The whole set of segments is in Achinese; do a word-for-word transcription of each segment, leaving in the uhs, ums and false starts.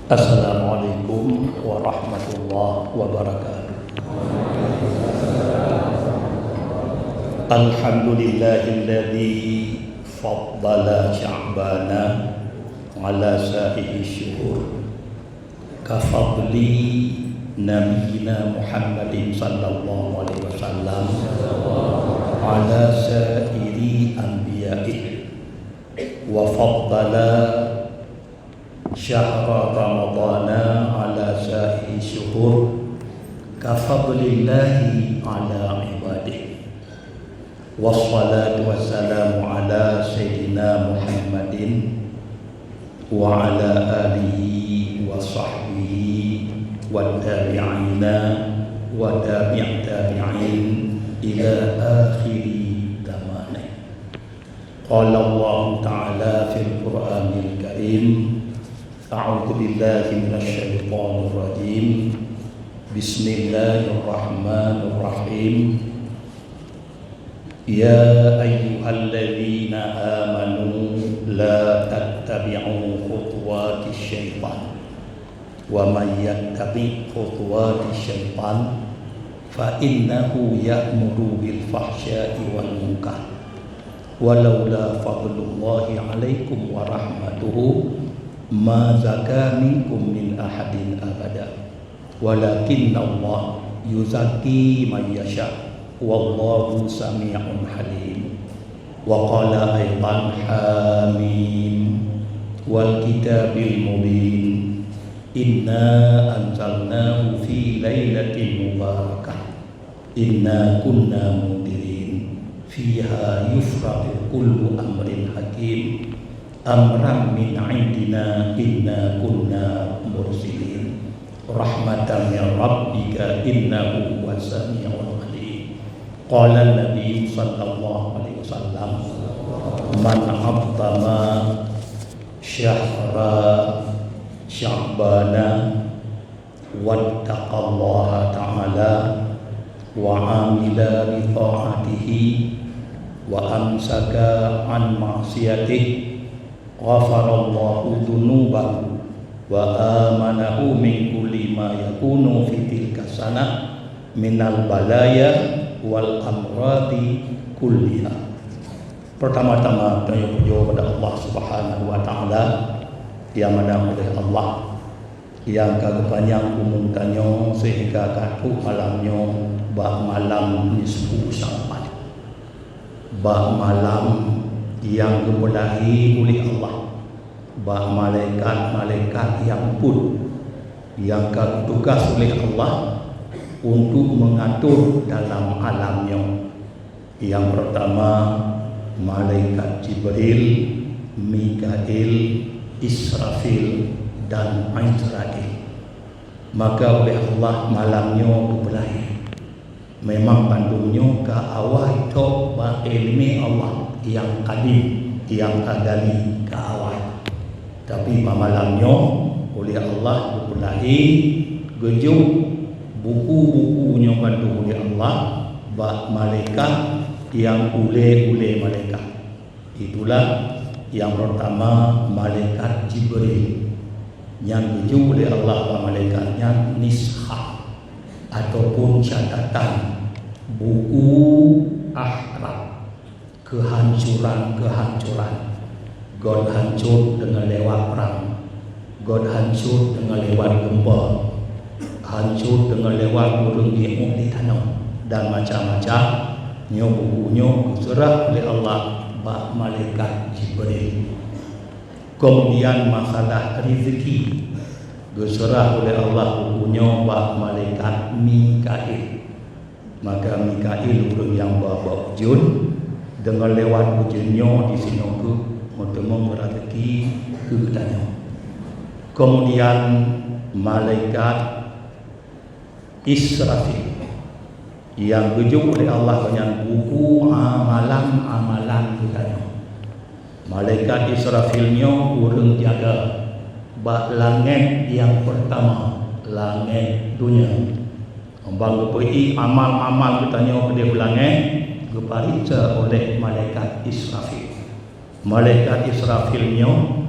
Assalamualaikum warahmatullahi wabarakatuh. Alhamdulillahilladzi faddala Sya'bana ala sa'ihi syuhur, ka fadli Nabiyyina Muhammadin sallallahu alaihi wasallam ala sa'iri anbiya'ih, wa faddala syahra Ramadhana ala sa'iri syuhur, ka fadlillahi ala ibadih. Wassalatu wassalamu ala sayyidina Muhammadin wa ala alihi wa sahbihi wa tabi'ina wa tabi' tabi'in ila akhiri zamanin. Qala Allahu ta'ala fil Qur'anil Karim, a'udzu billahi minasy syaithanir rajim. Bismillahirrahmanirrahim. Ya ayyuhalladzina amanu la tattabi'u khutuwatisy syaitan. Wa may yattabi' khutuwatisy syaitan fa innahu ya'muru bil fahsya'i wal munkar. Walaula fadlullahi 'alaikum wa rahmatuhu ma zaka minkum min ahadin abada. Walakinnallaha yuzakki may yasha. Wallahu sami'un 'alim. Wa qala aidan, hamim, wal kitabil mubin. Inna anzalnahu fi lailatin mubarakah. Inna kunna munzirin. Fiha yufraqu kullu amrin hakim. Amran min indina inna kunna mursilin. Rahmatan min rabbika innahu huwas sami'ul alim. Qala Nabi sallallahu alaihi wasallam, man 'azzama syahra Sya'bana wattaqallaha ta'ala wa 'amila bi tha'atihi wa amsaka 'an ma'siyatihi, ghafarallahu dzunubahu wa amanahu min kulli ma yakunu fi tilka sanah minal balaya wal amradi kulliha. Pertama-tama, tanyoe pujoe keupada Allah Subhanahu wa Ta'ala, nyang mana oleh Allah nyang ka geupanyang umu tanyoe seuhingga ka trok malam nyoe bak malam nisfu Sya'ban, bak malam nyang geupeulahi uleh Allah bak malaikat-malaikat nyang peuet nyang ka geutugas uleh Allah untuk meungatur dalam alam nyoe. Nyang peurtama, malaikat Jibril, Mikail, Israfil, dan Izrail. Maka uleh Allah malam nyoe geupeulahi. Memang bandum nyoe ka awai thok bak iéleumé Allah nyang kadim, nyang azali ka awai. Tapi bak malam nyoe, uleh Allah geupeulahi, geujok buku-buku nyoe bandum uleh Allah bak malaikat nyang ulée-ulée malaikat. Itulah nyang peurtama, malaikat Jibril, nyang geujok uleh Allah bak malaikat nyan niskhah ataupun catatan buku akhlak keuhancuran-keuhancuran. Göt hancô deungon lewat prang, göt hancô deungon lewat geumpa, hancô deungon lewat ureuëng jiôh di tanoh, dan macam-macam. Nyoe buku nyoe geuseurah uleh Allah bak malaikat Jibril. Keumudian masalah rizki, geuseurah uleh Allah buku nyoe bak malaikat Mikail. Maka Mikail ureuëng nyang ba-ba ujeuen, deungon lewat ujeuen nyoe disinoe kheueh meuteumé raseuki keu geutanyoe. Keumudian malaikat Israfil, nyang geujok uleh Allah nyan buku amalan-amalan geutanyoe. Malaikat Israfil nyoe ureuëng jaga bak langét nyang peurtama, langét donya. Ban geupeuék amal-amal geutanyoe keudeh u langét, geupareksa uleh malaikat Israfil. Malaikat Israfil nyoe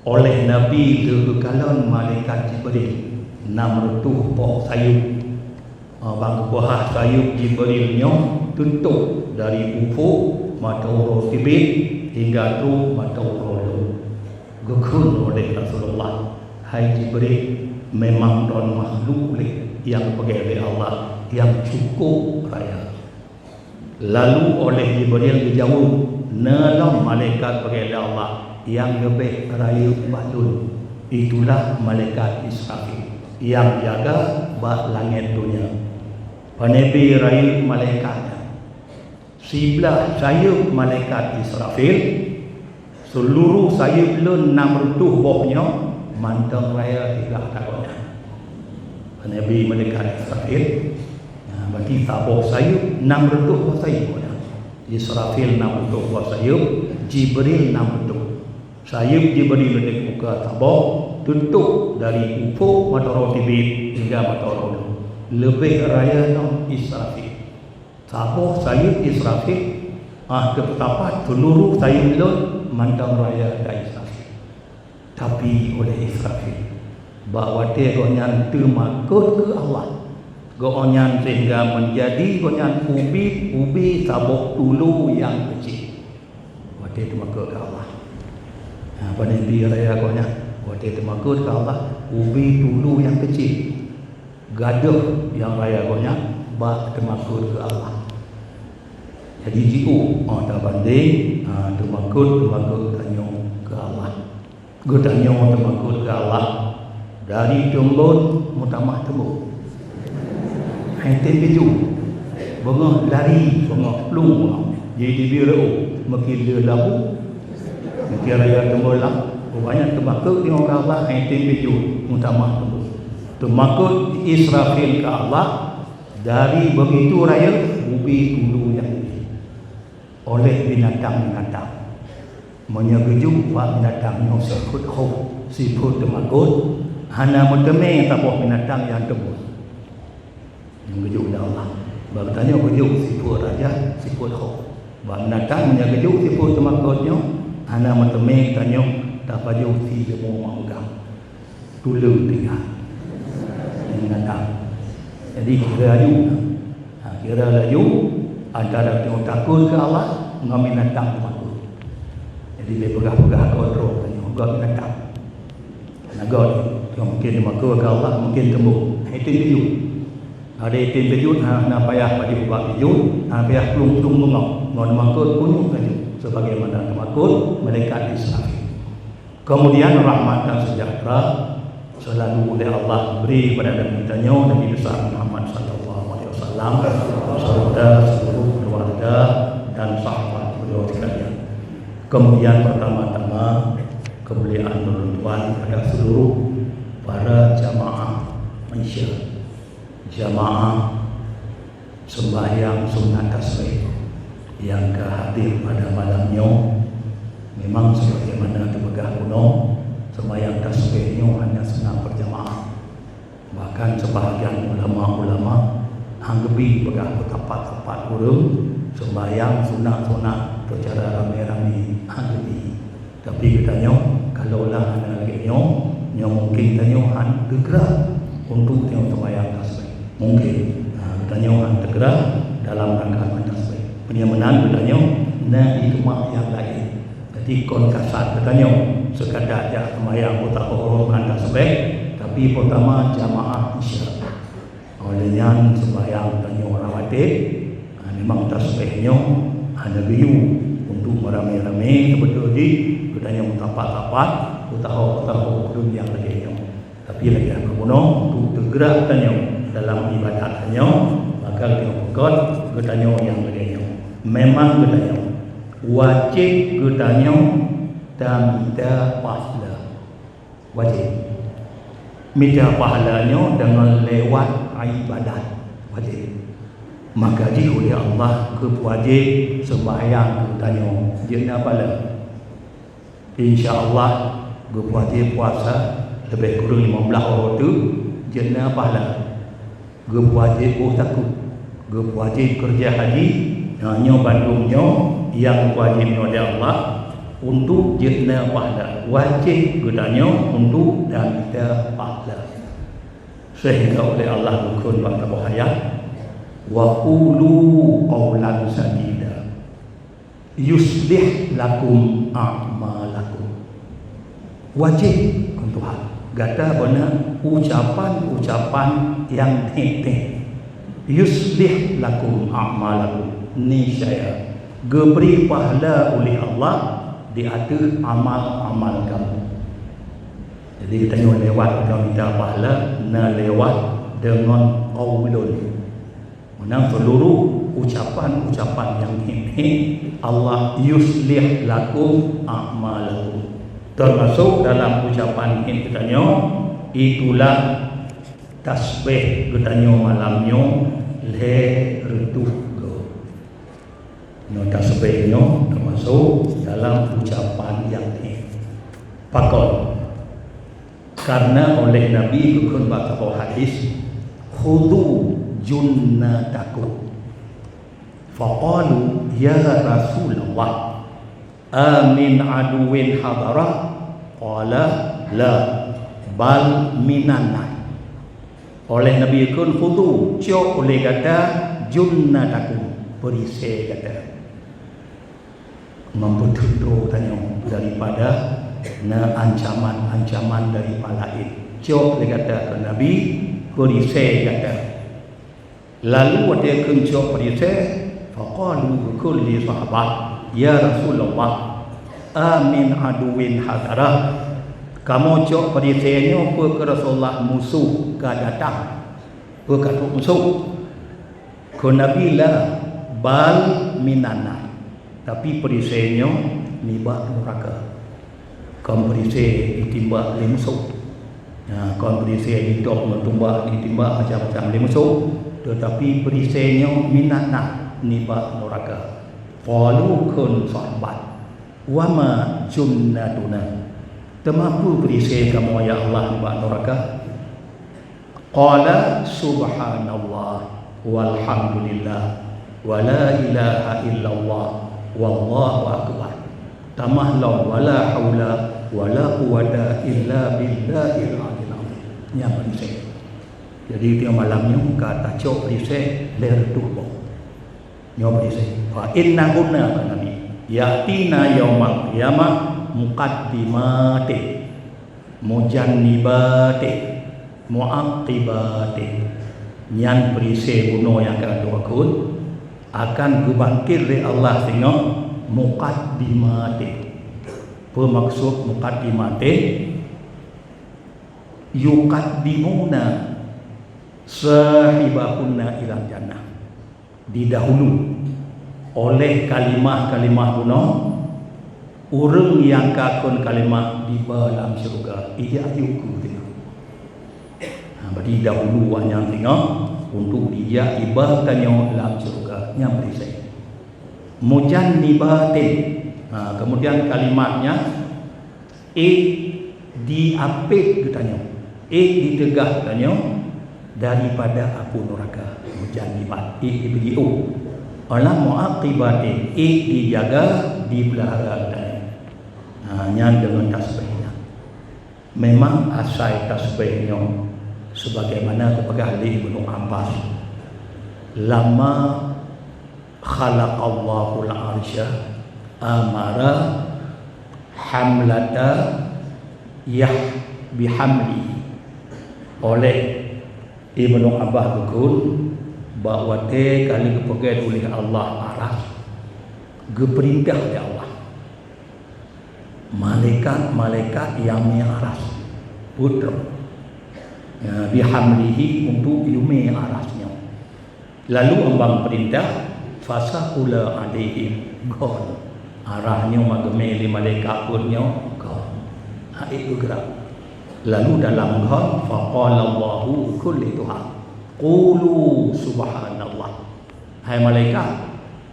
Oleh Nabi lheueh geukalon malaikat Jibril nam reutôh boh sayeuep. Ban geupoh sayeuep Jibril nyoe teutôp dari ufuk mata uroe teubiet hingga trôk mata uroe lheueh. Geukheun oleh Rasulullah, "Hai Jibril, memang droen makhluk lé nyang geupeugét lé Allah nyang cukôp raya." Lalu oleh Jibril geujaweueb, "Na lom malaikat peugét lé Allah nyang leubeh rayeuk bak lôn, itulah malaikat Israfil nyang jaga bak langét donya." Panebi rayeuk malaikat nyan. Siblah sayeuep malaikat Israfil, seuluruh sayeuep lôn nam reutôh boh nyoe mantong raya siblah takot nyan. Panebi malaikat Israfil, nah, berarti saboh sayeuep nam reutôh boh sayeuep nyan. Israfil nam reutôh boh sayeuep, Jibril nam reutôh. Sayeuep Jibril di muka saboh, teutôp dari ufuk mata uroe teubiet hingga mata uroe lheueh. Leubeh raya nyoe Israfil. Saboh sayeuep Israfil, ah, teutapat seuluruh sayeuep lôn mantong raya dan Israfil. Tapi oleh Israfil, bak watée gobnyan teumakot keu Allah, gobnyan sehingga meunjadi gobnyan ubit-ubit saboh tulu nyang keuchik. Watée teumakot keu Allah. Ha, panebi raya gobnyan, watée teumakot keu Allah, ubit tulu nyang keuchik. Gadôh nyang raya gobnyan bak teumakot keu Allah. Jadi jiôh, oh, tabandeng, ha, teumakot, teumakot tanyoe keu Allah. Geutanyoe teumakot keu Allah dari teumbon meutamah teumbon. Hai tem bijôh, beungoh lari, beungoh plueng, beungoh jadi dibi reuôh, meukin le labu, meukin raya teumbon lam. Rupanya teumakot nyoe keu Allah, hai tem bijôh meutamah teumbon. Teumakot Israfil keu Allah dari beugitu raya ubé tulu nyang ubé oleh binatang-binatang. Meunyoe geujok bak binatang nyoe sifeuet khof, sifeuet teumakot, hana meuteumé saboh binatang nyang teumbon. Nyang geujok lé Allah. Bak geutanyoe geujok sifeuet raja, sifeuet khof. Bak binatang meunyoe geujok sifeuet teumakot nyoe, hana meuteumé tanyoe tapajoh si leumô mak ugang. Tuleueng tinggai. Binatang. Jadi kira laju. Ha, kira laju antara tanyoe takot keu Allah ngon binatang teumakot. Jadi lé peugah-peugah keu droe tanyoe, "Göt binatang." Nah, göt, mungkin teumakot keu Allah, mungkin teumbon. Hai tem bijôh. Ada tem bijôh, ha, hana payah pajoh bak bijôh, hana payah plueng-plueng beungoh. Ngon teumakot kunyueng laju. Sebagaimana teumakot malaikat Israfil. Kemudian rahmat dan sejahtera selalu oleh Allah beri kepada Nabi tanyoe, Nabi besar Muhammad sallallahu alaihi wasallam, beserta seluruh keluarga dan sahabat beliau sekalian. Kemudian pertama-tama kemuliaan ulôn tuan kepada seluruh para jamaah Isya. Jamaah sembahyang sunat tasbih nyang ka hadir pada malam nyoe, memang sebagaimana teupeugah bunoe, sembahyang tasbih nyoe hanya sunat berjamaah. Bahkan sebahagian ulama-ulama han geubi peugah beutapat-tapat ureuëng sembahyang sunat-sunat secara ramé-ramé, han geubi. Tapi geutanyoe, kalaulah hana lagée nyoe, nyoe mungkin tanyoe han geugrak untuk tanyoe seumayang tasbih. Mungkin, ha, geutanyoe han teugerak dalam rangka seumayang tasbih. Meunyoe meunan geutanyoe na hikmah nyang laén. Jadi kon kasat geutanyoe sekadar jak seumayang buta uroe ngon tasbih, tapi peutama jamaah Isya. Oleh nyan, sembahyang tanyoe rawatib, ha, memang tasbih nyoe hana geuyue untuk meurame-rame, seubeutôi jih geutanyoe meusapat-sapat, peutaho-peutaho ureuëng nyang lagée nyoe. Tapi lagée hana geuno untuk teugerak tanyoe dalam ibadat tanyoe, maka geutanyoe peugöt geutanyoe nyang lagée nyoe. Memang geutanyoe wajéb geutanyoe tamita pahala. Wajéb. Mita pahala nyoe deungon lewat ibadat. Wajéb. Maka jih uleh Allah geupeuwajéb seumayang keu tanyoe jeuet na pahala. Insya Allah geupeuwajéb puasa leubeh kureueng lima belas uroe teuk jeuet na pahala. Geupeuwajéb boh takue, geupeuwajéb keureuja haji, nyoe bandum nyoe nyang geupeuwajéb nyoe lé Allah untuk jeuet na pahala. Wajéb geutanyoe untuk dan mita pahala. Sehingga oleh Allah geukheun bak saboh ayat, "Wa qulu qaulan sadida, yuslih lakum a'malakum." Wajéb keu Tuhan gata beuna ucapan-ucapan nyang teuntèe. "Yuslih lakum a'malakum." Niscaya geubri pahala oleh Allah di ateueh amal-amal kamu. Jadi, geutanyoe lewat geutanyoe mita pahala na lewat deungon qaulun. Meunan seuluruh ucapan-ucapan nyang hén-hén Allah, "Yuslih lakum a'malakum." Teumasok dalam ucapan hén geutanyoe, itulah tasbih geutanyoe malam nyoe lhèe reutôh goe. Nyoe tasbih nyoe teumasok dalam ucapan nyang hén. Pakon? Karena oleh Nabi geukheun bak saboh hadis, "Khudhu junnatakum." Faqalu, "Ya Rasulullah, amin aduwin hadara?" Qala, "La, bal minan nar." Oleh Nabi geukheun, "Khudhu, cok lé gata, junnatakum, perisé gata." Meupeuteuntèe tanyoe daripada na ancaman-ancaman dari pihak laén. Cok lé gata keu Nabi, perisé gata. Lalu watèe kheun cok perisé, faqalu, geukheun lé sahabat, "Ya Rasulullah, amin aduwin hadara?" Kamoe cok perisé nyoe peue keu Rasulullah, musoh ka datang, peue ka trok musoh? Kheun Nabi, "La, bal minan nar." Tapi perisé nyoe nibak nuraka. Kon perisé jitimbak lé musoh. Nah, kon perisé jitôp ngon tumbak, jitimbak macam-macam lé musoh. Teutapi perisé nyoe minan nar, nibak nuraka. Qalu, kheun sahabat, "Wa ma junnatuna?" Teuma peue perisé kamoe, ya Allah, nibak nuraka? Qala, "Subhanallah, walhamdulillah, wa la ilaha illallah, wallahu akbar. Tamah lom, wa la haula wa la quwwata illa billahil aliyil azim." Nyan perisé. Jadi, tiep malam nyoe ka tacok perisé lhèe reutôh boh. Nyoe perisé. "Fa innahunna," kheun Nabi, "ya'tina yaumal qiyamah muqaddimatin, mujannibatin, mu'aqibatin." Nyan perisé bunoe nyang ka lheueh kheun akan geubangkét lé Allah singoh muqaddimatin. Peue maksud muqaddimatin? Yuqaddimuna sahibahunna ilal jannah. Didahulu oleh kalimah-kalimah bunoe, ureuëng nyang ka kheun kalimah diba lam syeuruga, ijak yue keu teungoh. Ha, berarti didahulu awak nyan teungoh untuk dijak iba tanyoe lam syeuruga, nyan perisé. Mujannibatin. Ha, kemudian kalimatnya ék diapit geutanyoe, ék diteugah geutanyoe daripada apui nuraka, mujannibat, ék dibri ôk. Alam muaqibatin, ék dijaga, dipeulahara geutanyoe. Ha, nyan deungon tasbih nyan. Memang asai tasbih nyoe sebagaimana geupeugah lé Ibnu Abbas, "Lamma khalaqallahul arsya amara hamlata yah bihamli." Oleh Ibnu Abbas geukheun, bak watée ka lheueh geupeugét uleh Allah arasy, geupeurintah lé Allah malaikat-malaikat nyang mé arasy, peuet droe, ya, bihamlihi, untuk yue mé arasy nyoe. Lalu ambang peurintah, fasahula alaihim, gon. Arasy nyoe ma geumé lé malaikat peuet nyoe, gon. Hana geugerak. Lalu dalam gon, faqala Allahu, kheun lé Tuhan, "Qulu subhanallah." Hai malaikat,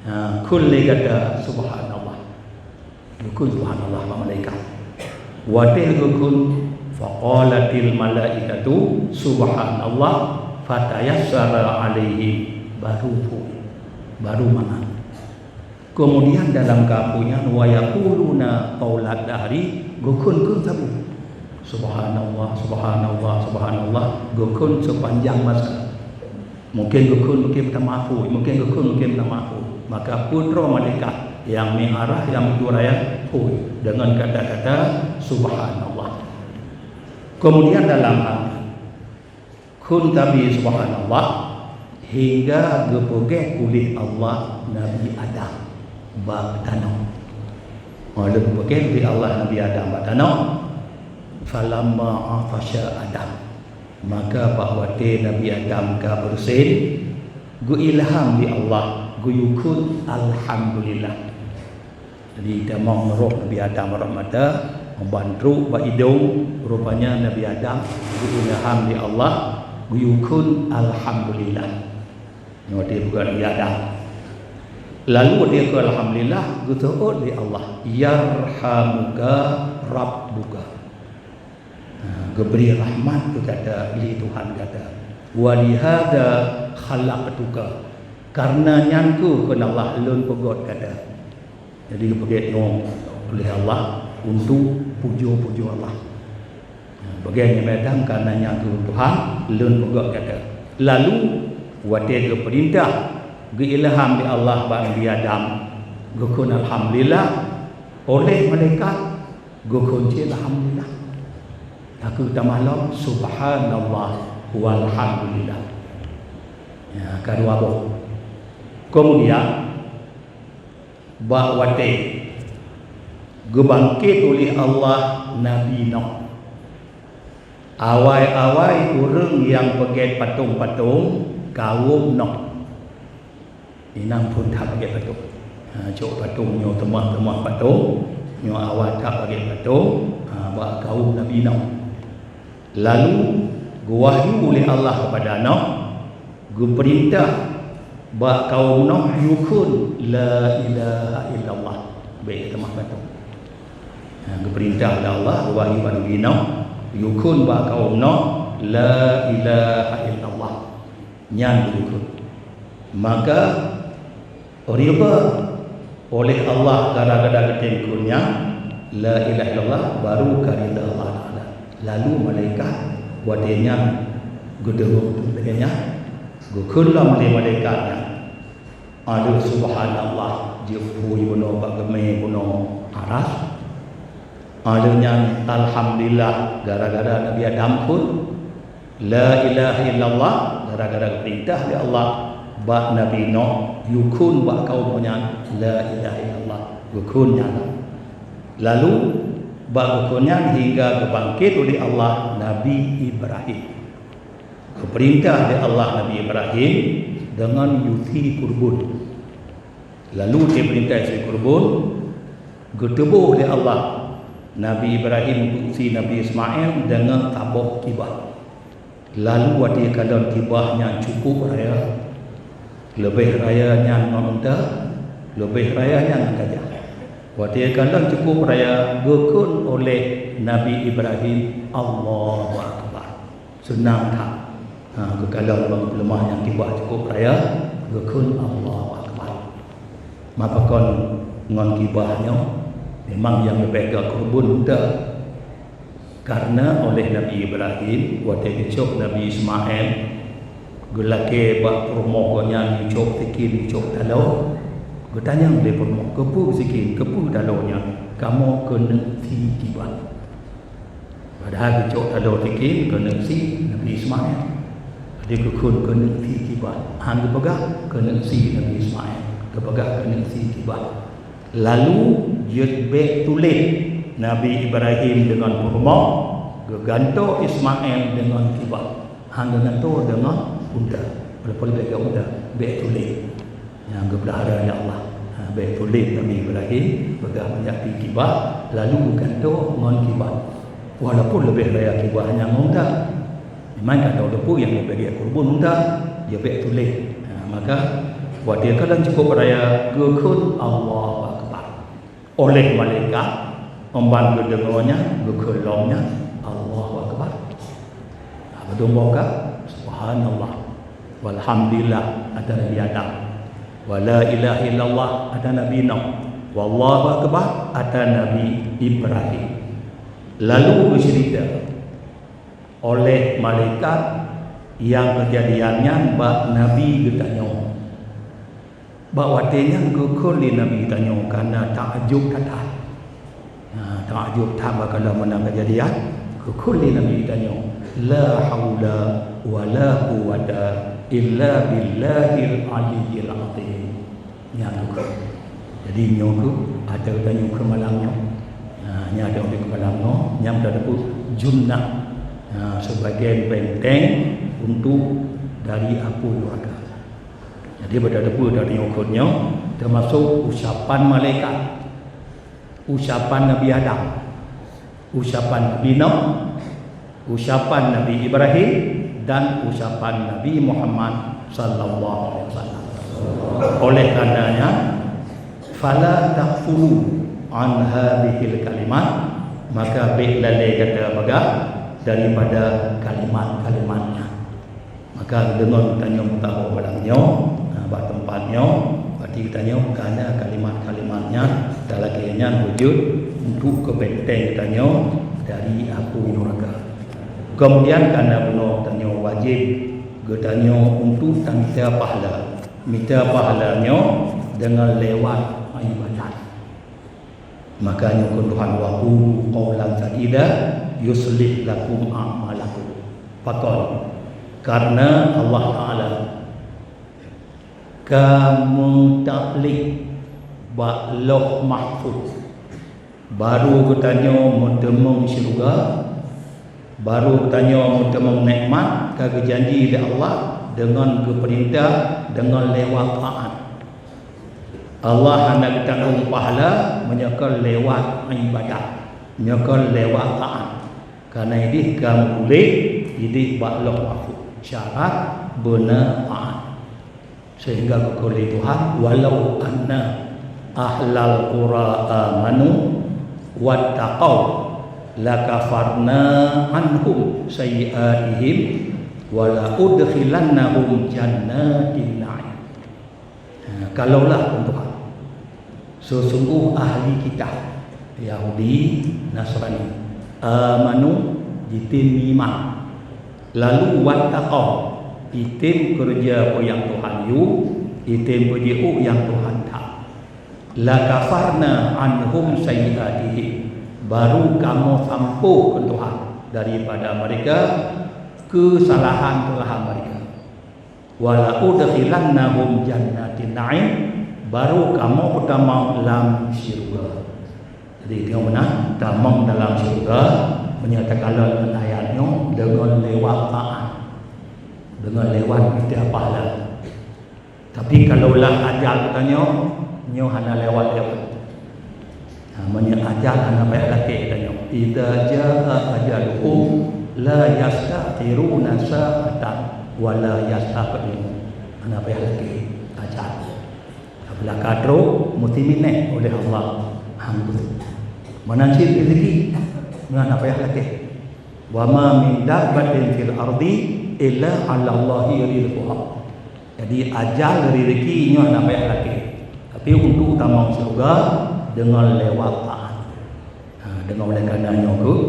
ha, kheun lé gata subhanallah. Geukheun subhanallah bak malaikat. Watée geukheun, faqalatil malaikatu subhanallah, fatayassara alaihim, baru phui, baru mangat. Kemudian dalam kapu nyan, wa yaquluna qaulad dahri, Geukheun-kheun sabe. Subhanallah, subhanallah, subhanallah. Geukheun sepanjang masa. Mungkin geukheun, mungkin tamah phui, mungkin geukheun, mungkin tamah phui. Maka putroe malaikat nyang meuarah nyang beudua raya phui deungon kata-kata subhanallah. Kemudian dalam hati, kheun Nabi subhanallah hingga geupeugét ulih Allah Nabi Adam bak tanoh. Óh lheueh geupeugét ulih Allah Nabi Adam bak tanoh, falamma atasya Adam, maka bak watée Nabi Adam ka beureusen, geuilham lé Allah geuyue kheun alhamdulillah. Jadi tamong roh Nabi Adam rot mata, ban trok bak idong, rupanya Nabi Adam geuilham lé Allah geuyue kheun alhamdulillah. Nyoe watée bukan Nabi Adam. Lalu watée kheun alhamdulillah, geuseuôt lé Allah, "Yarhamuka rabbuka." Ha, geubri rahmat keu gata lé Tuhan gata. "Wa lihada khalaqtuka." Kareuna nyan kheueh kheun Allah lôn peugét gata. Jadi geupeugét nyoe ulih Allah untuk pujoe-pujoe Allah. Ha, bagaih nyan meunan kareuna nyan kheueh Tuhan lôn peugét gata. Lalu watée geupeurintah, geuilham lé Allah bak Nabi Adam, geukheun alhamdulillah, oleh malaikat geukheun cit alhamdulillah. Takheun tamah lom subhanallah walhamdulillah. Ya, ka dua boh. Kemudian bak watée geubangkét ulih Allah Nabi Noh. Awai-awai ureuëng nyang peugét patong-patong kawöm Noh. Inong phon that lagée patong. Ha, cok patong nyoe teumah-teumah patong, nyoe awai that lagée patong, ha, bak kawöm Nabi Noh. Lalu geuwahyu ulih Allah keupada Noh, geupeurintah bak kawöm Noh yue kheun la ilaha illallah, bék teumah patong. Ha, geupeurintah lé Allah, geuwahyu bak Nabi Noh, yue kheun bak kawöm Noh la ilaha illallah. Nyan geuyue kheun. Maka ridha oleh Allah gara-gara geutem kheun nyan, la ilaha illallah, baru ka ridha Allah Taala. Lalu malaikat watée nyan geudeungoe lagée nyan, geukheun lom lé malaikat nyan, "Aleuh subhanallah, jeuet phui bunoe bak geumé bunoe aras. Aleuh nyan alhamdulillah gara-gara Nabi Adam kheun. La ilaha illallah gara-gara geupeurintah lé Allah bak Nabi Noh yue kheun bak kawöm nyan la ilaha illallah, geukheun nyan. Lalu bak geukheun nyan hingga geubangkét ulih Allah Nabi Ibrahim. Geupeurintah lé Allah Nabi Ibrahim deungon yue sie kurbon." Lalu geupeurintah sie kurbon, geuteuboh lé Allah Nabi Ibrahim untuk sie Nabi Ismail deungon saboh kibah. Lalu watée kalon kibah nyan cukup raya, leubeh raya nyan ngon unta, leubeh raya nyan ngon gajah. Watée kalon cukup raya, geukheun oleh Nabi Ibrahim, "Allahu Akbar." Seunang that. Ha, geukalon bak geupeuleumoh nyang kibah cukup raya, geukheun Allahu Akbar. Maka kon ngon kibah nyoe, memang nyang leubeh gét kurbon unta. Karena oleh Nabi Ibrahim, watée geucok Nabi Ismail, geulakée bak peurumoh gobnyan geucok sikin, geucok taloe, geutanyong lé peurumoh, "Keupeue sikin, keupeue taloe nyan kamoe keuneuk sie kibah?" Padahai geucok taloe sikin keuneuk sie Nabi Ismail. Jadi geukheun keuneuk sie kibah. Han geupeugah keuneuk sie Nabi Ismail. Geupeugah keuneuk sie kibah. Lalu jeuet bék tuléh Nabi Ibrahim deungon peurumoh, geugantoe Ismail deungon kibah. Han geugantoe deungon unta. Walaupun leubeh gét unta, bék tuléh. Nyang geupeulihara lé Allah. Ha, bék tuléh Nabi Ibrahim, peugah manjat pih kibah, lalu geugantoe ngon kibah. Walaupun leubeh raya kibah nyan ngon unta. Memang ka tahu teupeu nyang leubeh gét kurbon unta, ya bék tuléh. Ha, maka watée kalon cukup raya, geukheun Allahu Akbar. Oleh malaikat, ban geudeungoe nyan, geukheun lom nyan, Allahu Akbar. Ha, beudôh boh ka, subhanallah. Walhamdulillah, ata Nabi Adam. Wa la ilaha illallah, ata Nabi Nuh. Wallahu akbar, ata Nabi Ibrahim. Lalu geuceurita oleh malaikat nyang keujadian nyan bak Nabi geutanyoe. Bak watée nyan geukheun lé Nabi geutanyoe kareuna takjub that-that. Nah, takjub that bak kalon meunan keujadian, geukheun lé Nabi geutanyoe, "La haula wa la quwwata illa billahil aliyyil azim." Nyan geukheun. Jadi nyoe keuh, ateueh tanyoe keu malam nyoe. Nah, nyan ateueh keu malam nyoe, nyan tateupeue junnah. Nah, sebagai benteng untuk dari apui nuraka. Jadi bak tateupeue tanyoe keu nyoe, teumasok ucapan malaikat, ucapan Nabi Adam, ucapan Nabi Nuh, ucapan Nabi Ibrahim, dan ucapan Nabi Muhammad sallallahu alaihi wasallam. Oleh karenanya, "Fala taghfulu an hadzihil kalimat," maka bék lalée gata peugah daripada kalimat-kalimat nyan. Maka deungon tanyoe meutabah malam nyoe, ha, bak teumpat nyoe, berarti tanyoe kana kalimat-kalimat nyan, talakée nyan beujeuet untuk keu benteng tanyoe dari apui nuraka. Kemudian kana bunoe tanyoe wajéb geutanyoe untuk tamita pahala. Mita pahala nyoe deungon lewat ibadat. Maka nyoe kheun Tuhan, "Wa qulu qaulan sadida yuslih lakum a'malakum." Pakon? Karena Allah Taala ka meutaklik bak Lauh Mahfuz. Baru geutanyoe meuteumeung syeuruga, baru geutanyoe meuteumeung nikmat ka geujanji lé Allah deungon geupeurintah deungon lewat taat. Allah hana geutanggong pahala meunyoe kon lewat ibadat, meunyoe kon lewat taat. Karena ideh ka meutuléh ideh bak Lauh Mahfuz syarat beuna taat. Sehingga geukheun lé Tuhan, "Walau anna ahlal qura amanu wattaqau lakafarna anhum sayyi'atihim wa la udkhilannahum jannatin na'im." Ha, kalaulah, kheun Tuhan, seusungguh ahli kitab, Yahudi, Nasrani, amanu, jitem meuiman, lalu wattaqau, jitem keureuja peue nyang Tuhan yue, jitem peujiôh nyang Tuhan that. Lakafarna anhum sayyi'atihim, baru kamoe sampôh, kheun Tuhan, daripada mereka keusalahan-keusalahan mereka. "Wa la udkhilannahum jannatin na'im," baru kamoe peutamong lam syeuruga. Jadi, tanyoe meunan tamong dalam syeuruga, meunyoe takalon ngon ayat nyoe, deungon lewat taat, deungon lewat mita pahala. Tapi, kalaulah ajal tanyoe, nyoe hana lewat-lewat. Ha, meunyoe ajal hana payah lakée tanyoe. "Idza jaa ajaluhum la yasta'khiruna sa'atan wa la yastaqdimun." Hana payah lakée ajal. Apabila ka trok, meusti mineh oleh Allah. Ha, beutôi. Meunan cit rezeki, nyoe hana payah lakée. "Wa ma min dabbatin fil ardi illa 'alallahi rizquha." Jadi, ajal rezeki nyoe hana payah lakée, tapi untuk tamong syeuruga deungon lewat taat. Ha, deungon oleh karena nyoe kheun,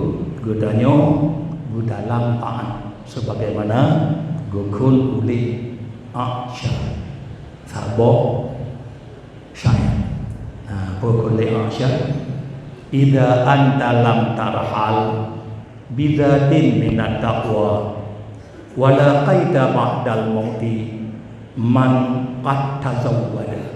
geutanyoe beudalam taat, sebagaimana geukheun uleh Asy'ariyah, saboh syair. Ha, peue kheun lé Asy'ariyah, "Idza anta lam tarhal bidzatin minat taqwa, wa laqaita ba'dal mauti man qad tazawwada.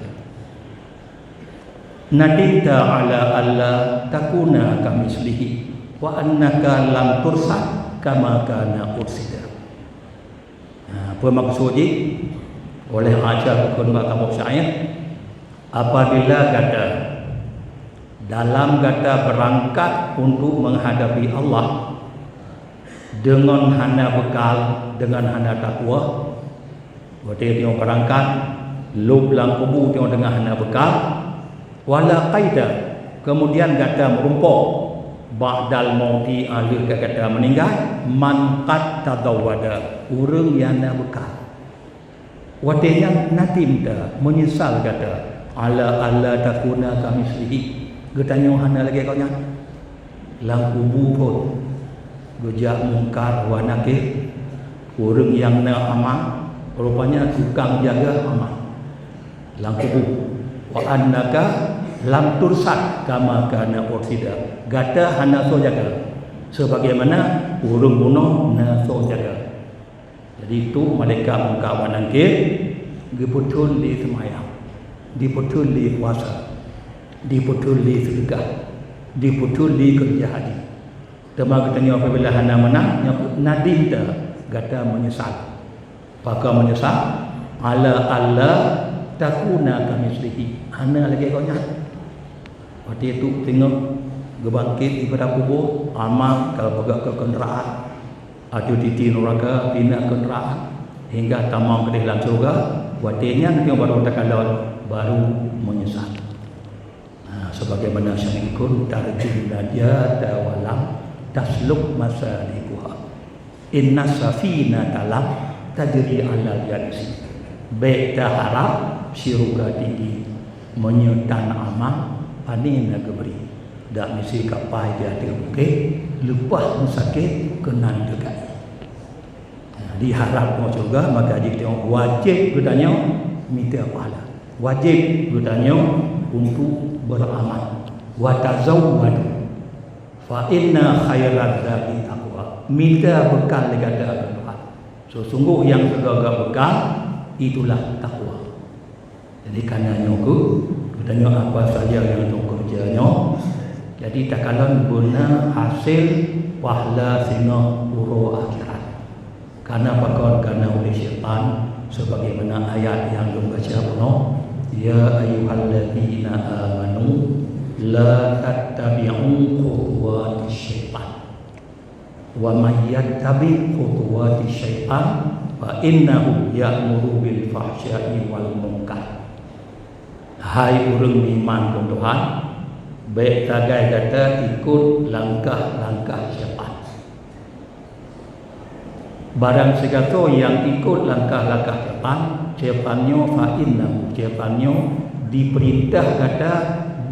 Nadimta ala alla takuna kamislihi, wa annaka lam tursad kama kana ursida." Ha, peue maksud jih? Oleh Asy'ariyah geukheun bak saboh syair, apabila gata, dalam gata beurangkat untuk meuhadapi Allah, deungon hana beukal, deungon hana takwa, watée tanyoe beurangkat, lôb lam kubu tanyoe deungon hana beukal, wa laqaita, keumudian gata meurumpok, ba'dal mauti, 'oh lheueh ka gata meuninggai, man qad tazawwada, ureuëng nyang na beukal. Watée nyan nadimta, meunyeusal gata, ala alla takuna kamislihi, geutanyoe hana lagée gobnyan. Lam kubu phon geujak Mungkar wa Nakir, ureuëng nyang na amal, rupanya tukang jaga amal lam kubu. "Wa annaka lam tursad kama kana ursida." Gata hana soe jaga, sebagaimana ureuëng bunoe na soe jaga. Jadi, tu malaikat Mungkar wa Nakir geupeuthon lé seumayang, dipeuthon lé puasa, dipeuthon lé seudeukah, dipeuthon lé keureuja haji. Teuma geutanyoe apabila hana meunan, nyoe nadim ta gata meunyeusal. Pakon meunyeusal? "Ala alla takuna kamitslihi." Hana lagée gobnyan. Watée tu teungoh geubangket daripada kubur, amal ka peugah keu keundaraan. Ateueh titi nuraka, pih na keundaraan. Hingga tamong keudeh lam syeuruga, watée nyan teungoh barô takalon, barô meunyeusal. Ha, sebagaimana syair ikun, "Tarjun najata wa lam tasluk masalikuha. Inna safinata lam tajri alal yabisi." Bék taharab syeuruga tinggi, meunyoe tan amal pane na geubri. Dak miseue kapai di ateueh bukét, leupah meusakét keunan teukai. Diharab ngon syeuruga, maka jih teuh wajéb geutanyoe mita pahala. Wajéb geutanyoe untuk beuramal. "Wa tazawwadu fa inna khairaz zadi taqwa." Mita beukal lé gata keu Tuhan. Sesungguh nyang sigoe-goe beukal itulah takwa. Jadi, kana nyoe keuh, geutanyoe apa saja nyang teukeureuja nyoe, jadi takalon beuna hasé pahala singoh uroe akhirat. Kana pakon? Kana uléh syaitan, sebagaimana ayat nyang lôn baca bunoe, "Ya ayyuhalladzina amanu la tattabi'u khutuwatis syaitan." "Wa may yattabi' khutuwati syaitan fa innahu ya'muru bil fahsya'i wal munkar." Hai ureuëng meuiman keu Tuhan, bék sagai gata ikot langkah-langkah syaitan. Barang sigasoe nyang ikot langkah-langkah syaitan, syaitan nyoe fa innahu, syaitan nyoe dipeurintah gata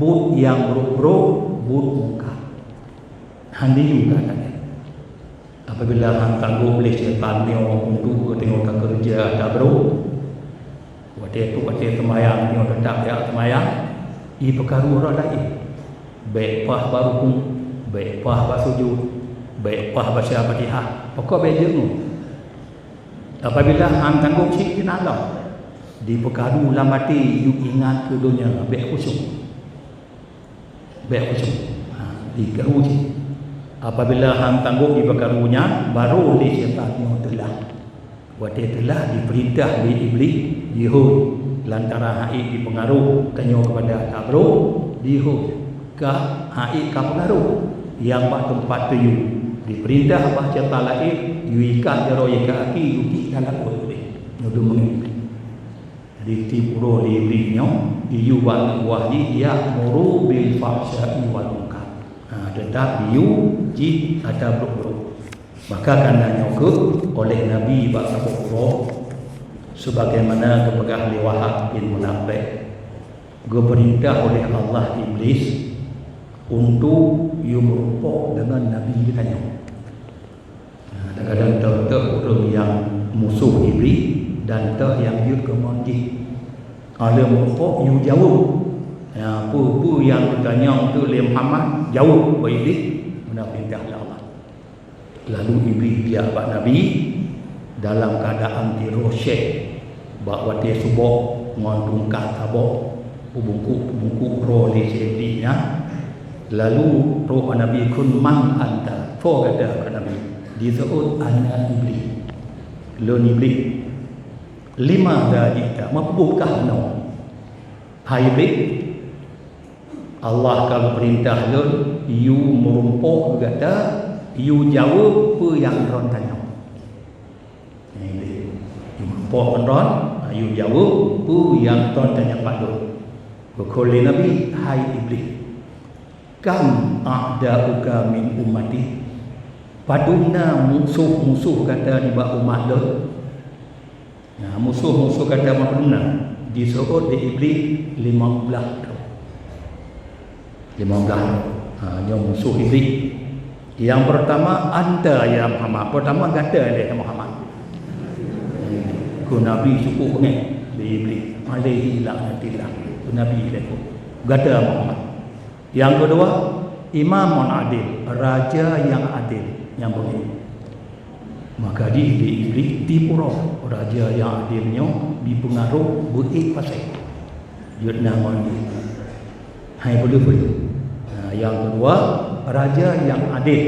buet nyang brok-brok, buet mungkar. Han diyue ka lagée. Apabila han tanggong lé syaitan nyoe untuk geutanyoe takeureuja ata brok, watée tu watée seumayang nyoe teutap jak seumayang, ipeukaru ureuëng laén. Bék paih bak rukuk, bék paih bak sujud, bék paih baca Fatihah, pokok bék jeuet ngon. Apabila han tanggong cit keunan lom, dipeukaru lam até, yue ingat keu donya, bék khusyuk. Bék khusyuk. Ha, dikaru cit. Apabila han tanggong dipeukaru nyan, barô lé syaitan nyoe teulah. Watée teulah dipeurintah lé Iblih jihôi, lantaran han ék jipeungaroh tanyoe keupada ata brok, jihôi ka han ék ka peungaroh. Nyang bak teumpat teuyue, dipeurintah bak syaitan laén, yue ikat jaroe, ikat gaki, yue tiek lam laôt udeb. Nyoe dum meungieng. Jadi, tiep uroe lé Iblih nyoe, iyue bak aneuk buah jih, ya'muru bil fahsya'i wal munkar. Ha, teutap iyue jih ata brok-brok. Maka kana nyoe keuh oleh Nabi bak saboh uroe, sebagaimana geupeugah lé Wahab bin Munabbih, geupeurintah oleh Allah Iblih untuk yue meurumpok deungon Nabi geutanyoe. Nah, kadang-kadang toh-toh ureuëng nyang musoh Iblih dan toh nyang jeuet keu mon jih. Aleuh meurumpok yue jaweueb. Ya, peue-peue nyang geutanyong keu lé Muhammad, jaweueb bak Iblih, meunan peurintah lé Allah. Lalu Iblih geujak bak Nabi dalam keuadaan tiroh syeh, bak watée subok ngon tungkat sabok, peubungkuk-peubungkuk droe lé syeh Iblih nyan. Lalu trok bak Nabi kheun, "Man anta?" Soe gata, kheun Nabi. Jiseuôt, "Ana Iblih." "Lôn Iblih." "Limadza ji'ta?" Ma peue buet kah bunoe, hai Iblih? "Allah ka geupeurintah lôn yue meurumpok keu gata, yue jaweueb peue nyang droen tanyong." Nyan, yue meurumpok ngon droen, yue jaweueb peue nyang droen tanyong bak lôn. Geukheun lé Nabi, "Hai Iblih, kam a'da'uka min ummati?" Padum na musoh-musoh gata nibak umat lôn? Nah, musoh-musoh gata padum na? Jiseuôt lé Iblih, limong blaih droe. Limong blaih droe. Ha, nyoe musoh Iblih. Nyang peurtama, "Anta ya Muhammad." Peurtama, gata lé Muhammad. Keu Nabi cukup beungéh lé Iblih. "Alaihi laknatillah." Keu Nabi lé keu. Gata Muhammad. Nyang keudua, "Imamun adil." Raja nyang adil, nyang beungéh. Maka jih lé Iblih tipu droe, raja nyang adil nyoe jipeungaroh beuék paséh. Jeuet na ngon jih. Hai peuleueh-peuleueh. Nah, nyang keudua, raja nyang adil.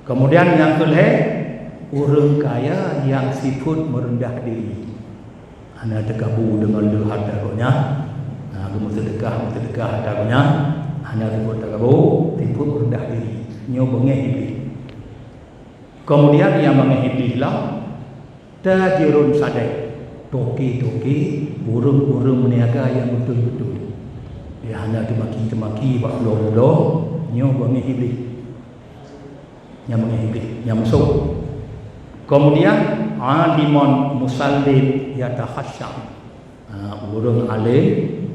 Keumudian nyang keulhée, ureuëng kaya nyang sifeuet meureundah diri. Hana teukabu deungon le hareuta gobnyan. Nah, geumeuseudeukah, meuseudeukah hareuta gobnyan. Hana sifeuet teukabu, sifeuet meureundah diri. Nyoe beungéh Iblih. Keumudian nyang beungéh Iblih lom, tajirun sadeh, toke-toke, ureuëng-ureuëng meuniaga nyang beutôi-beutôi. Nyang hana teumaki-teumaki bak pulo-pulo, nyoe beungéh Iblih. Nyang beungéh Iblih, nyang musoh. Keumudian, alimun musallin yatakhasya'. Ha, ureuëng além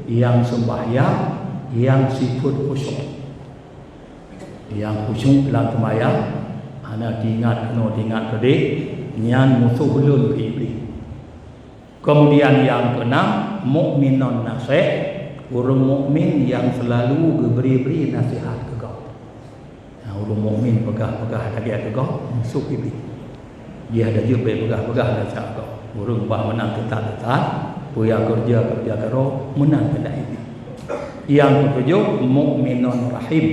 nyang seumbahyang, nyang sifeuet khusyuk. Nyang khusyuk lam seumbahyang, hana teuingat keunoe teuingat keudeh, nyan musoh lôn keu Iblih. Keumudian nyang keunam, mukminun nasih, ureuëng mukmin nyang seulalu geubri-bri naseuhat keu gob. Nah, ureuëng mukmin peugah-peugah lagée keu gob, musoh Iblih. Jih ada jeuet beu peugah-peugah lagée keu gob. Ureuëng bah meunan teutat-teutat, peue nyang keureuja-keureuja keudroe, meunan keuheundak Iblih. Nyang keutujoh, mukminun rahim,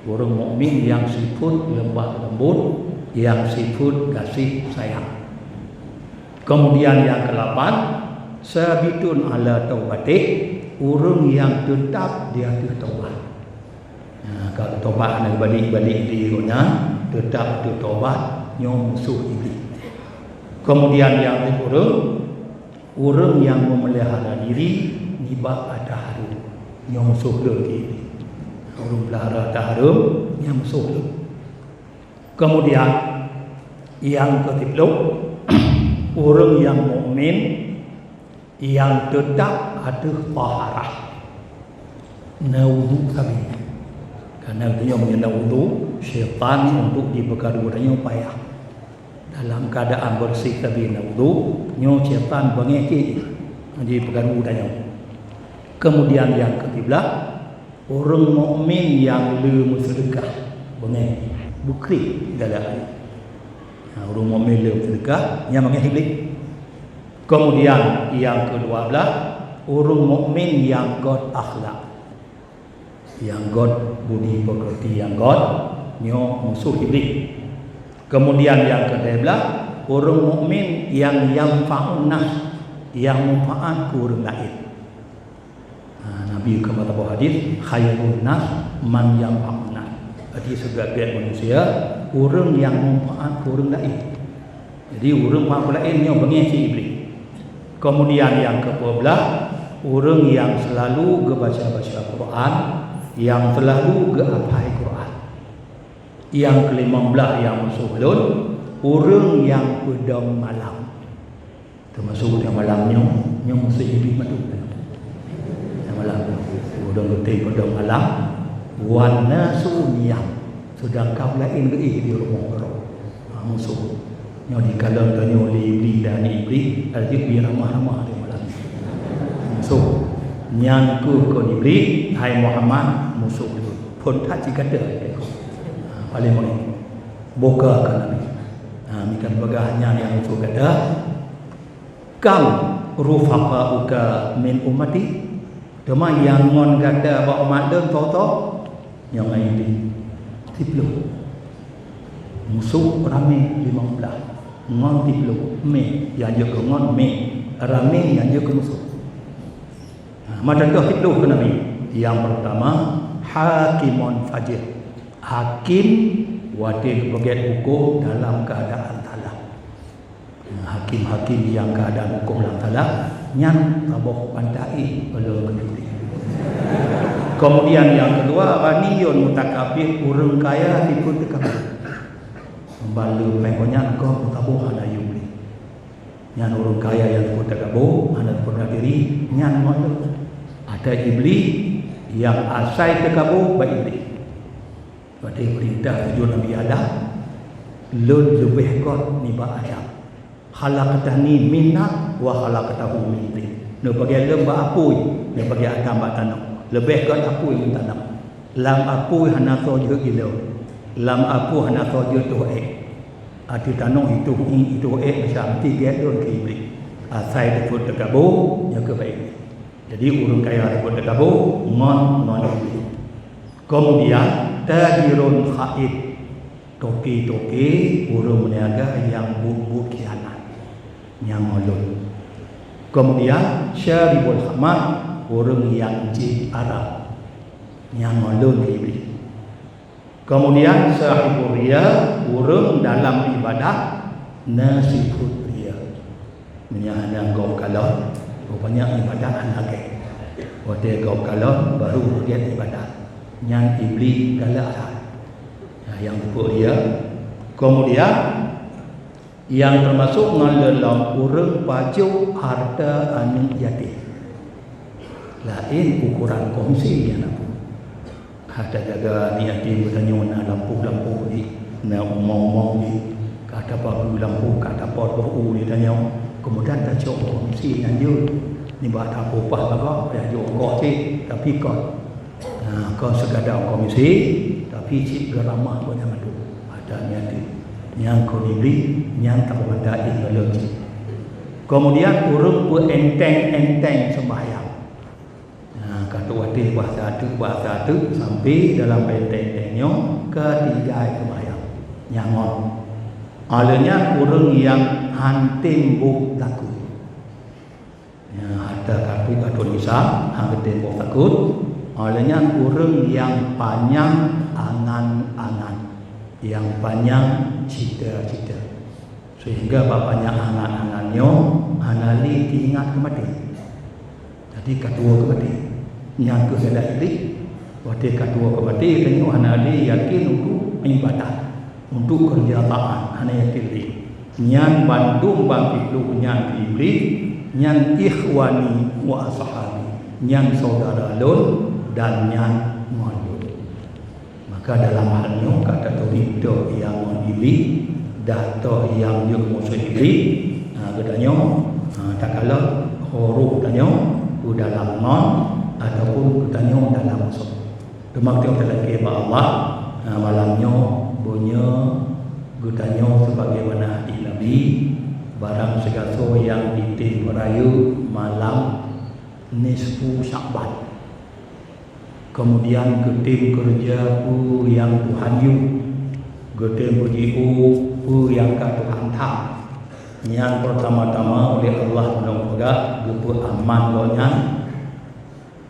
ureuëng mukmin nyang sifeuet leumbah leumbot, nyang sifeuet gaséh sayang. Keumudian nyang keulapan, sabitun ala taubatih, ureuëng nyang teutab di ateueh taubat. Nah, ka taubat hana balik-balik di gobnyan, teutab ateueh taubat, nyoe musoh Iblih. Keumudian nyang sikureueng, ureuëng nyang meumeulihara diri nibak ata hareuem, nyoe musoh lôn keu Iblih. Ureuëng peulihara ata hareuem, nyan musoh lôn. Keumudian, nyang keusiploh, ureuëng nyang mukmin nyang teutab ateueh taharah. Na udhu sabe. Karena tanyoe meunyoe na udhu, syaitan untuk jipeukaru tanyoe payah. Dalam keuadaan beureuséh sabe na udhu, nyoe syaitan beungéh cit jipeukaru tanyoe. Keumudian nyang keusiblaih, ureuëng mukmin nyang le meuseudeukah beungéh, beukriet dalam. Nah, ureuëng mukmin le meuseudeukah, nyan beungéh Iblih. Keumudian nyang keudua blaih, ureuëng mukmin nyang göt akhlak. Nyang göt budi peukeurti nyang göt, nyoe musoh Iblih. Keumudian nyang keulhée blaih, ureuëng mukmin nyang yanfa'un nas, nyang manfaat keu ureuëng laén. Ha, Nabi ka meusaboh hadis, "Khairun nas man yanfa'un nas." Jadi, seugét-gét manusia, ureuëng nyang manfaat keu ureuëng laén. Jadi, ureuëng manfaat keu laén nyoe beungéh cit Iblih. Keumudian nyang keupeuet blaih, ureuëng nyang seulalu geubaca-baca Quran, nyang seulalu geuhafai Quran. Nyang keulimong blaih nyang musoh lôn, ureuëng nyang peudong malam. Teumasok nyang malam nyoe, nyoe musoh Iblih mandum. Nyang malam nyoe, ureuëng geutem peudong malam, wan nasu niyam, seudangkan laén geuéh di rumoh keudroe. Ha, musoh. Nyoe dikalon tanyoe lé Iblih dan Iblih, laju jiramah-ramah di malam nyoe. Musoh. Nyan keuh kon Iblih, hai Muhammad, musoh lôn. Phon that cit gata. Ha, paléng meunan. Boka keu Nabi. Ha, meunan peugah nyan nyang musoh gata. Kam rufaqauka min ummati? Teuma nyang ngon gata bak umat lôn soe-soe? Nyang laén deh. Siploh. Musoh ramé limong blaih. Ngon siploh. Mé nyang jeuet keu ngon mé. Ramé nyang jeuet keu musoh. Nah, mata toh siploh keu Nabi. Nyang peurtama, hakimun fajir. Hakim watée geupeugét huköm dalam keuadaan salah. Hakim-hakim nyang keuadaan huköm lam salah, nyan saboh pantai peuleueh keu Iblih. Keumudian nyang keudua, ghaniyun mutakabir, ureuëng kaya sifeuet teukabu. Ban le péng nyan gob meusaboh hana yue Iblih. Nyan ureuëng kaya nyang sifeuet teukabu, hana sifeuet diri, nyan ngon le. Ata Iblih nyang asai teukabu bak Iblih. Watée peurintah tujoh Nabi Adam, lôn leubeh göt nibak Adam. "Khalaqtani min nar wa khalaqtahu min tin." Neupaget lôn bak apui, neupaget Adam bak tanoh. Leubeh göt apui ngon tanoh. Lam apui hana soe jeuet ilôn. Lam apui hana soe jeuet toh ék. Ateueh tanoh itoh ié, itoh ék, meusti gét lôn keu Iblih. Asai teupeu teugabong, nyoe keuh bak Iblih. Jadi, ureuëng kaya teupeu teugabong ngon, ngon Iblih. Keumudian, tajirun khain, toke-toke, ureuëng meuniaga nyang buet-buet khianat, nyang ngon lôn. Keumudian, syaribul khamar, ureuëng nyang jieb arak, nyang ngon lôn, Iblih. Keumudian, sahibur riya, ureuëng dalam ibadah na sifeuet riya. Meunyoe hana gob kalon, rupanya ibadah hana lagée. Watée gob kalon, baru lagée ibadah. Nyan Iblih galak that. Nah, nyang teupeu riya. Keumudian, nyang teumasok ngon lôn lom ureuëng pajoh hareuta aneuëk yatim. Laén ukoran komisi nyang na peue. Ka tajaga aneuëk yatim geutanyoe, na lampôh-lampôh jih, na umong-umong jih, ka tapageue lampôh, ka tapot boh u geutanyoe. Keumudian tacok komisi nyan jeuet. Nibak tapeupah bagoe, payah jok ongkoh cit, tapi kon. Nah, kon sekadar komisi, tapi cit geuramah gobnyan mandum. Ada niat nyang kon Iblih, nyang tapeumanda éh ngon lôn cit. Keumudian ureuëng peuenteng-enteng seumbahyang. Nah, ka trok watée bahsa teuk, bahsa teuk, sampai dalam enteng-enteng nyoe ka tinggai seumbahyang. Nyan ngon. Aleuh nyan ureuëng nyang han tem boh takot. Ya, hareuta kareueng atau nisa, hana teuntée boh takot. Óh lheueh nyan ureuëng nyang panyang angan-angan, nyang panyang cita-cita. Sehingga bak panyang angan-angan nyoe hana lé teuingat keu maté. Jadi ka tuwoe keu maté. Nyang keuh galak Iblih, watée ka tuwoe keu maté, tanyoe hana lé yakin untuk ibadat, untuk keureuja taát, hana yakin lé. Nyan bandum ban pih lôn nyan keu Iblih, nyan ikhwani wa ashabi, nyan syedara lôn dan nyan ngon lôn. Maka dalam hal nyoe ka taturi toh nyang ngon Iblih, dan toh nyang jeuet musoh Iblih. Ha, geutanyoe, ha, takalon huruf tanyoe, u dalam non, ataupun geutanyoe dalam musoh. Teuma geutanyoe talakée bak Allah, ha, malam nyoe, beunyoe geutanyoe sebagaimana hadis Nabi, barang sigasoe nyang jitem peurayeuk malam nisfu Syakban. Keumudian geutem keureuja peue nyang Tuhan yue, geutem peujiôh peue nyang ka Tuhan that. Nyan peurtama-tama uleh Allah meunyoe peugah geupeu aman gobnyan.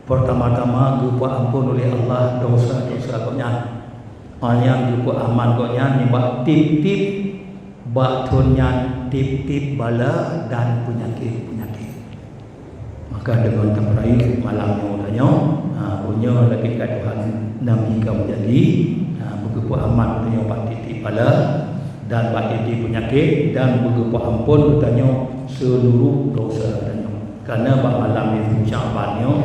Peurtama-tama geupeu amphon uleh Allah desya-desya gobnyan. Óh nyan geupeu aman gobnyan nibak tieb-tieb bak thon nyan, tieb-tieb bala dan peunyakét-peunyakét. Maka deungon tapeurayeuk malam nyoe tanyoe, ha, beunyoe lagée ka Tuhan Nabi ka meujanji, ha, beugeupeu aman tanyoe bak tieb-tieb bala dan bak tieb-tieb peunyakét dan beugeupeu amphon geutanyoe seuluruh desya tanyoe. Karena bak malam nisfu Syakban nyoe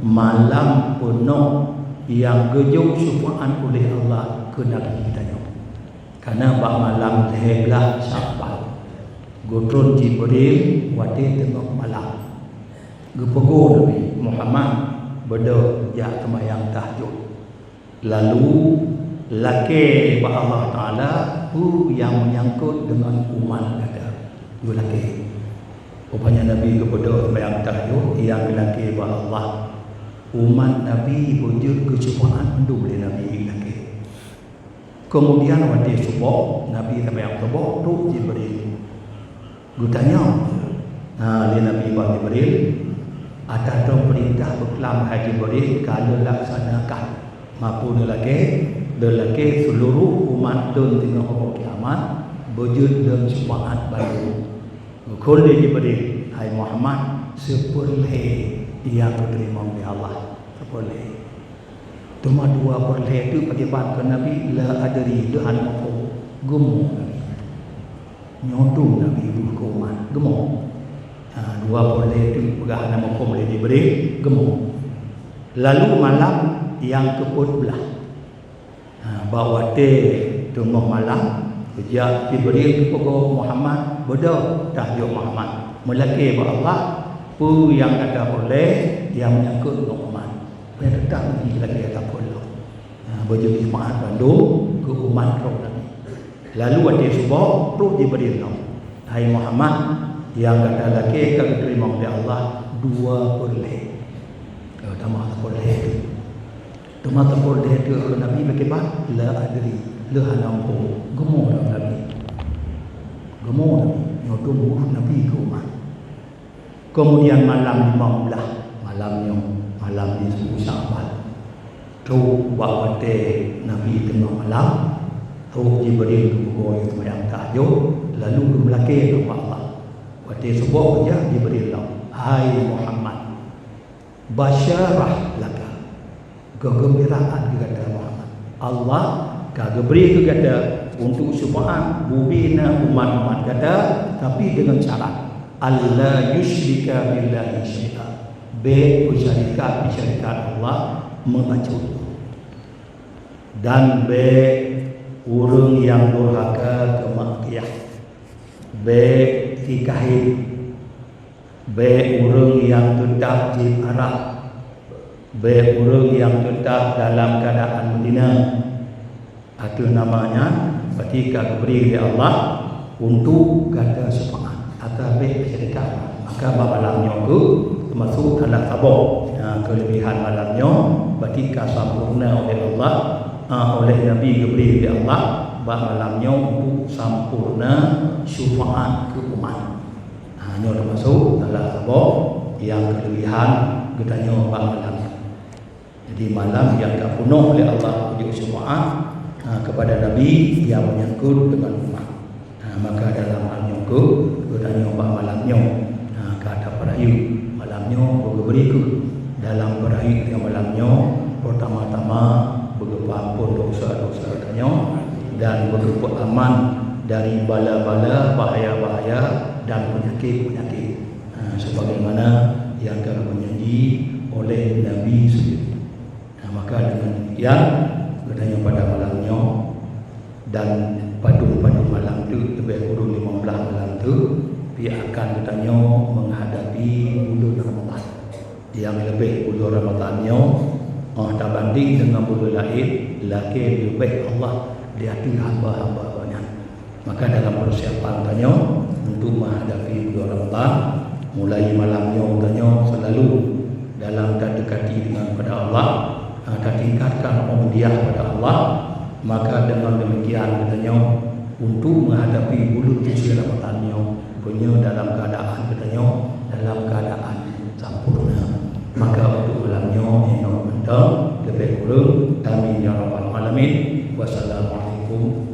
malam peunoh nyang geujok syeufaat uleh Allah keu Nabi geutanyoe. Karena bak malam lhée blaih Syakban, geutron Jibril watée teungoh malam. Geupeugoe Nabi, "Muhammad, beudôh jak seumayang tahajud. Lalu lakée bak Allah Taala peue nyang meunyangkot deungon umat gata." Geulakée. Rupanya Nabi geubeudôh seumayang tahajud, nyang geulakée bak Allah. Umat Nabi beujeuet keu syeufaat mandum lé Nabi geulakée. Keumudian watée suboh, Nabi seumayang suboh, trok Jibril. Geutanyong, ha, lé Nabi bak Jibril, "Ata droe peurintah beuklam, hai Jibril, ka lôn laksanakan." Mapeue neulakée? Lôn lakée seuluruh umat lôn teungoh uroe kiamat beujeuet lôn syeufaat bandum. Geukheun lé Jibril, "Hai Muhammad, seupeurlhée nyang geuteurimong lé Allah, seupeurlhée." Teuma dua peurlhée teuk pakriban keu Nabi, "La adri," lôn hana muphom. Geumo Nabi. Nyoe dum Nabi beuh keu umat. Geumo. Ha, dua peurlhée teuk peugah hana muphom lé Jibril. Geumo. Lalu malam nyang keupeuet blaih. Ha, bak watée teungoh malam, geujak Jibril geupeugah Muhammad, "Beudôh, tahajud Muhammad, meulakée bak Allah, peue nyang gata peureulée nyang menyangkut ngon umat. Payah teutap lagée gata peureulée." Ha, beujeuet seumangat bandum keu umat droe Nabi. Lalu watée suboh, troh Jibril lom, "Hai Muhammad, nyang gata lakée ka geuteurimong lé Allah dua peureulée." Ya, tamah peureulée. Teuma tapeureulée teuh keu Nabi bak kiban, "La adri, lheueh hana muphom." Geumo lom Nabi. Geumo Nabi, nyoe teuh muruet Nabi keu umat. Keumudian malam limong blaih, malam nyoe, malam di sepuluh Sya'ban. Trok bak watée Nabi teungoh malam, trok Jibril geupeugoe seumayang tahajud, lalu geumeulakée keu Allah. Watée suboh geujak Jibril lom, "Hai Muhammad, basyarah laka, keugeumbiraan keu gata Muhammad. Allah ka geubri keu gata untuk syufaat bubena umat-umat gata, tapi deungon syarat, alla yusyrika billahi syai'a. Bék peusyarikat-peusyarikat Allah meubacut. Dan bék ureuëng nyang durhaka keu maksiat. Bék sikahin. Bék ureuëng nyang teutap jieb arak. Bék ureuëng nyang teutap dalam keuadaan meuzina." Ateueh nama nyan, berarti ka geubri lé Allah untuk gata syufaat. Ata bék syarikat. Maka bak malam nyoe keuh teumasuk salah saboh, ha, keulebihan malam nyoe, berarti ka sampoereuna oleh Allah, ha, oleh Nabi geubri lé Allah bak malam nyoe untuk sampoereuna syufaat keu umat. Ha, nyoe teumasuk salah saboh nyang keulebihan geutanyoe bak malam nyoe. Jadi, malam nyang ka peunoh lé Allah keu syufaat, ha, kepada Nabi nyang menyangkut deungon umat. Ha, maka dalam hal nyoe keuh, geutanyoe bak malam nyoe, ha, ka tapeurayeuk malam nyoe beugeubri keuh. Dalam peurayeuk nyang malam nyoe, peurtama-tama beugeupeuampon desya-desya geutanyoe dan beugeupeuaman dari bala-bala, bahaya-bahaya dan peunyakét-peunyakét. Ha, sebagaimana nyang ka geujanji oleh Nabi sendiri. Nah, maka dengan demikian, geutanyoe pada malam nyoe dan padum-padum malam teuk, leubeh kureueng limong blaih malam teuk, pih akan geutanyoe menghadapi buleuen Ramadhan. Nyang leubeh buleuen Ramadhan nyoe, oh, tabanding deungon buleuen laén, lakée leubeh Allah di ateueh hamba-hamba Gobnyan. Maka dalam persiapan tanyoe untuk menghadapi bulan Ramadan, mulai malam nyoe tanyoe selalu dalam tadekati dengan pada Allah, ha, tatingkatkan ubudiyah pada Allah. Maka dengan demikian tanyoe untuk menghadapi bulan suci Ramadan nyoe, beunyoe dalam keadaan tanyoe dalam keadaan sampurna. Maka untuk malam nyoe, nyoe mantong, leubeh kureueng, amin ya rabbal alamin. Wassalamualaikum